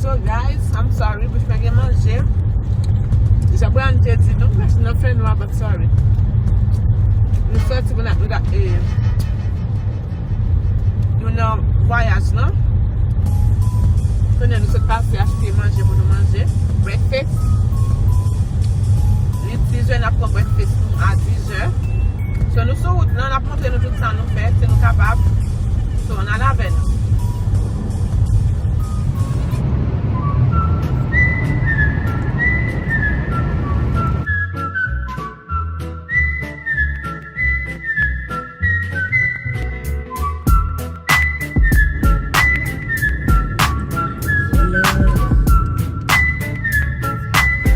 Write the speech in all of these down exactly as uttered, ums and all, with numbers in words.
So guys, I'm sorry, bouch mwen gen manje. Jan Brian te di nou, machine nan fè nwa, but sorry. Nou sòti pou n al, e, nou nan vwayaj lan. Kounye a nou sot pase achte manje pou nou manje. Breakfast. Li dizè, n ap pran breakfast nou a dizè. So, nou sou wout lan, n ap montre nou tout sa nou fè, si nou kapab. So, ann ale avè nou.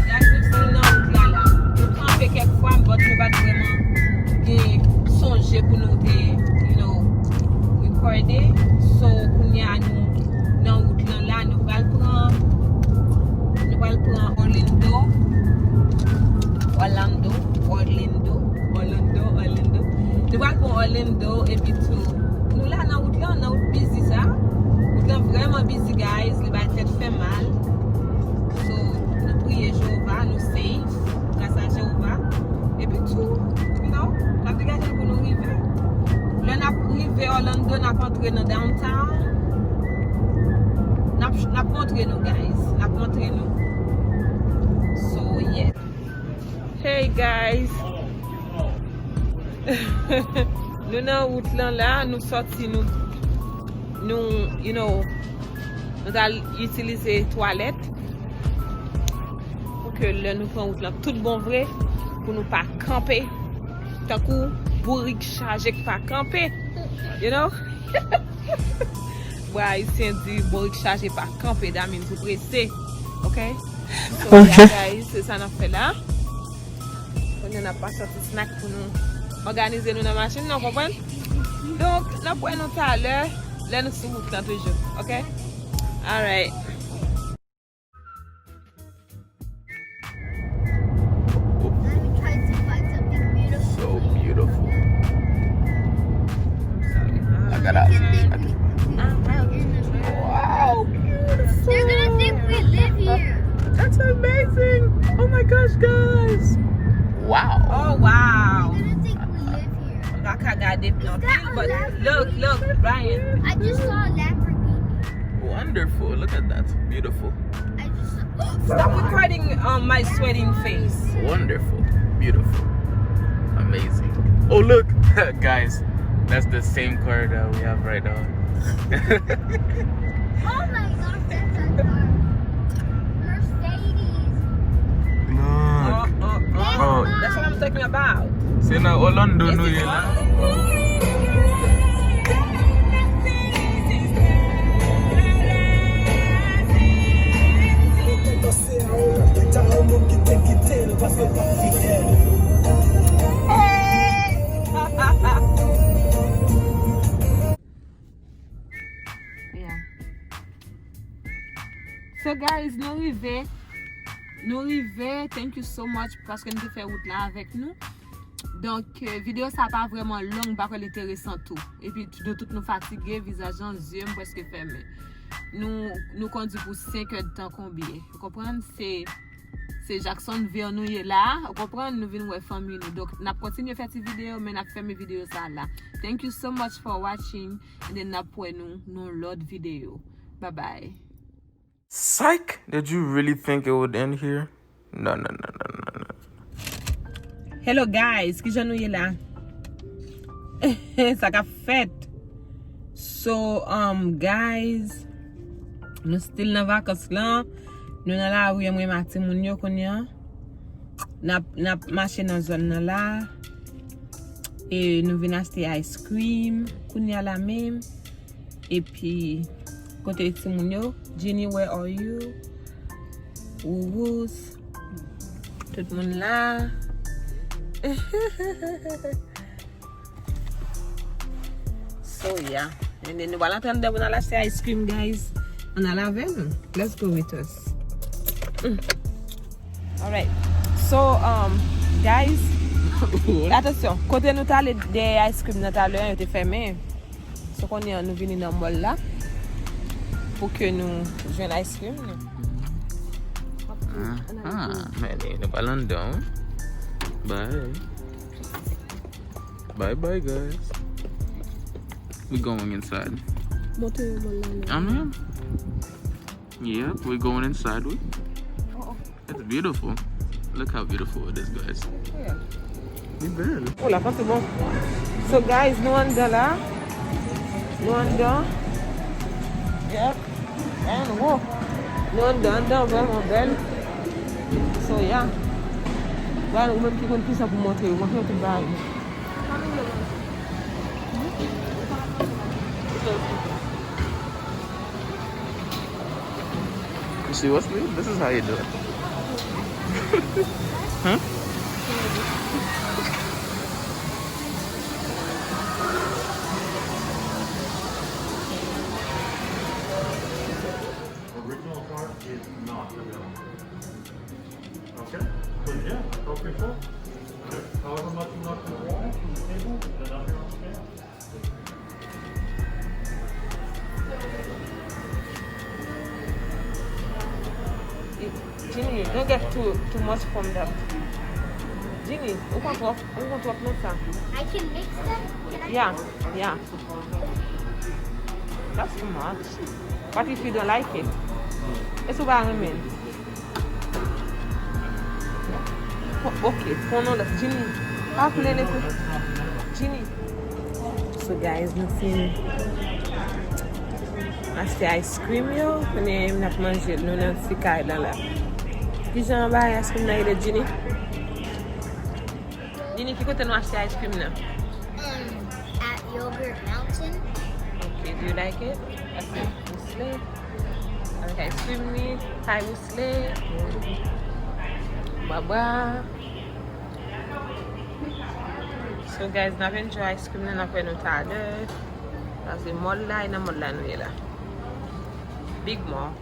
Guys, nou still nan wout la la. Nou kanpe kèk fwa, but nou pa t vrèman gen sonje pou nou te, you know, recorde. So, kounye a nou nan wout lan la, nou pral pran, nou pral pran Orlando. Orlando, Orlando, Orlando, Orlando. Nou pral pran Orlando, epi tou, nou la nan wout lan, nan wout busy sa. Wout lan vrèman busy, guys. Li bay tèt fè mal. So, nou priye Jewova, nou safe, gras a Jewova. Epi tou, you know, n ap degaje n pou nou rive. Lè n ap rive Orlando, n ap antre nan downtown. N ap, n ap montre nou, guys. N ap montre nou. So, yeah. Hey, guys. Nou nan wout lan la, nou sòti, nou, nou, you know, nou t al itilize twalèt. Pou ke lè nou pran wout lan tout bon vre, pou nou pa kanpe. Tankou bourik chaje k pa kanpe. You know? Bwa ayisyen di bourik chaje pa kanpe, that means ou prese. Ok? So, yeah, guys, se sa n ap fè la. Kounye a n ap pase yon ti snack pou nou òganize nou nan machin nan, w konprann? Donk, n ap wè nou talè, lè nou sou wout lan toujou, ok? Alright. So beautiful. Look at that. Wow, beautiful. They're gonna think we live here. That's amazing. Oh my gosh, guys. Wow. Oh, wow. They're gonna think we live here. M pa ka gade anpil, but look, look, Brian. I just saw a Lamborghini. Wonderful. Look at that. Beautiful. I just saw. Stop recording, um, my sweating face. Wonderful. Beautiful. Amazing. Oh, look, guys. That's the same car that we have right now. Oh my gosh, that's a car. Mercedes. Look. Oh, oh, oh. Bro. That's what I'm talking about. Se nan Orlando nou ye la. Yeah. So guys, nou rive. Nou rive. Thank you so much paske nou te fè wout la avèk nou. Donk, eh, videyo sa pa vrèman long, m pa kwè l enteresan tou. Epi, nou tout nou fatige, vizaj lan, zye m prèske fèmen. Nou, nou kondi pou senk è d tan konbyen. Ou konprann? Se, se Jacksonville nou ye la, ou konprann? Nou vin wè fanmi nou. Donk, n ap kontinye fè ti videyo, men n ap fèmen videyo sa la. Thank you so much for watching, and then n ap wè nou nan lòt videyo. Bye bye. Psych! Did you really think it would end here? No, no, no, no, no, no. Hello guys, kijan nou ye la? Sa k ap fèt? So, um, guys, nou still nan vakans lan. Nou nan lari an, mwen ak timoun yo kounye a. N ap, n ap mache nan zòn nan la. E nou vin achte ice cream kounye a la menm. Epi, kote timoun yo? Jenny, where are you? Wouwous. Tout moun la. So, yeah. And then, nou pral antre anndan pou n al achte ice cream, guys. Ann al avè nou. Let's go with us. Mm. Alright. So, um, guys, atansyon, kote nou t ale dèyè ice cream nan talè an, yo te fèmen. So, kounye a, nou vini nan mall la. Pou ke nou jwenn ice cream nou. Ah, men nou pral anndan wi. Bye. Bye bye, guys. We going inside. Montre yo bò la. Amen. Yep, we going inside wi. It's beautiful. Look how beautiful it is, guys. Li bèl. Oh la, sa se bon. So guys, nou anndan la. Nou anndan. Yep. And wow. Nou anndan, anndan vrèman bèl. So yeah. Guys, ou menm ki konn kisa pou montre yo, montre yo tout bagay. You see what's new? This is how you do it. Huh? Original part is not available. Okay? So yeah, appropriate. However much you want to the table, the number on the table. Jenny, don't get too too much from them. Jenny, ou pran twòp, ou pran twòp nan sa. I can mix them? Can I Yeah, yeah. That's too much. What if you don't like it? E si w pa renmen? Ok, pran yon lòt. Jenny, pa koule nèg ou. Jenny. So guys, nou fin achte ice cream yo. Kounye a n ap manje l, nou nan ti kay la la. Kijan bagay ice cream nan rele, Jenny? Jenny, ki kote nou achte ice cream nan? Um, at Yogurt Mountain. Ok, do you like it? Achte Wousle. Avèk ice cream li, pay Wousle. Baba. So guys, n ap enjoy ice cream nan, n ap wè nou talè. Sa se mall la, e nan mall la nou ye la. Big Mall.